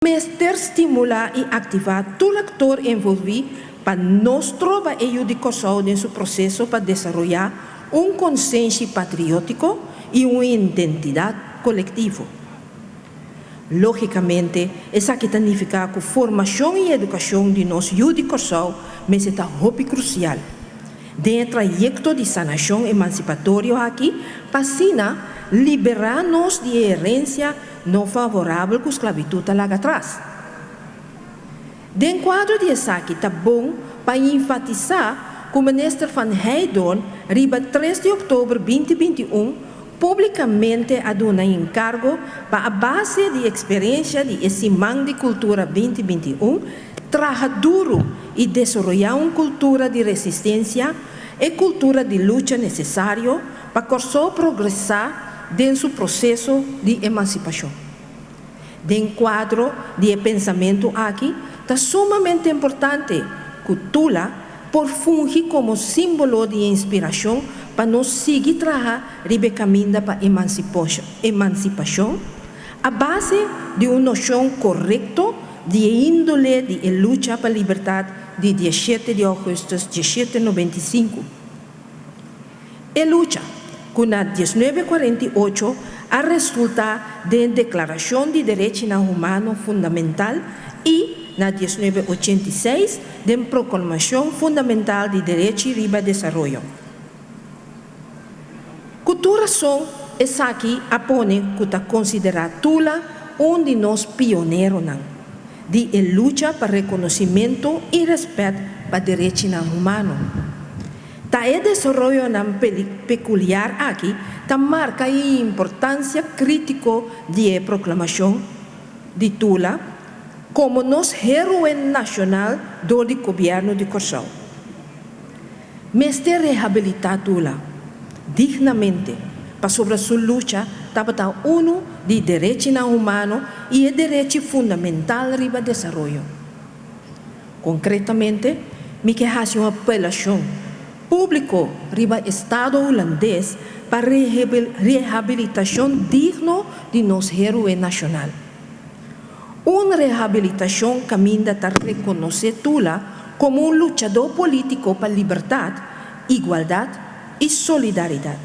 Mester stimulá i aktivá tur aktor envolví pa no stroba e yu di Kòrsou den su proseso pa desaroyá un konsenshi patriótiko i un identidat kolektivo. Lógikamente, esaki ta nifiká ku formashon i edukashon di nos yu di Kòrsou mester ta hopi krusial den e trayekto di sanashon emansipatorio aki pa asina liberá nos di e herensia no favorabel ku sklabitut a laga atras. Den kuadro di esaki ta bon pa enfatisá ku Minister Van Heydoorn riba 3 di òktober 2021 públikamente a duna enkargo pa a base di eksperensia di e Siman di Kultura 2021 traha duru i desaroyá un kultura di resistensia i kultura di lucha nesesario pa Kòrsou progresá den su proseso di emansipashon. Den kuadro di e pensamentu aki, ta sumamente importante ku Tula por fungi komo símbolo di inspirashon pa nos sigui traha riba e kaminda pa emansipashon, a base di un noshon korekto di e índole di e lucha pa libertat di 17 di ougùstùs 1795. E lucha, ku na 1948 a resultá den Deklarashon di Derechinan Humano Fundamental i na 1986 den Proklamashon Fundamental di Derechi riba Desaroyo. Ku tur rason esaki a pone ku ta konsiderá Tula un di nos pioneronan di e lucha pa rekonosimentu i rèspèt pa derechinan humano. Ta e desaroyonan pekuliar aki ta marka e importansia krítiko di e proklamashon di Tula komo nos héroe nashonal dor di gobièrnu di Kòrsou. Mester rehabilitá Tula dignamente pasobra su lucha tabata unu di derechinan humano i e derechi fundamental riba desaroyo. Konkretamente, mi ke hasi un apelashon públiko riba Estado Hulandes pa rehabilitashon digno di nos héroe nashonal. Un rehabilitashon kaminda ta rekonosé Tula komo un luchadó polítiko pa libertat, igualdat i solidaridat.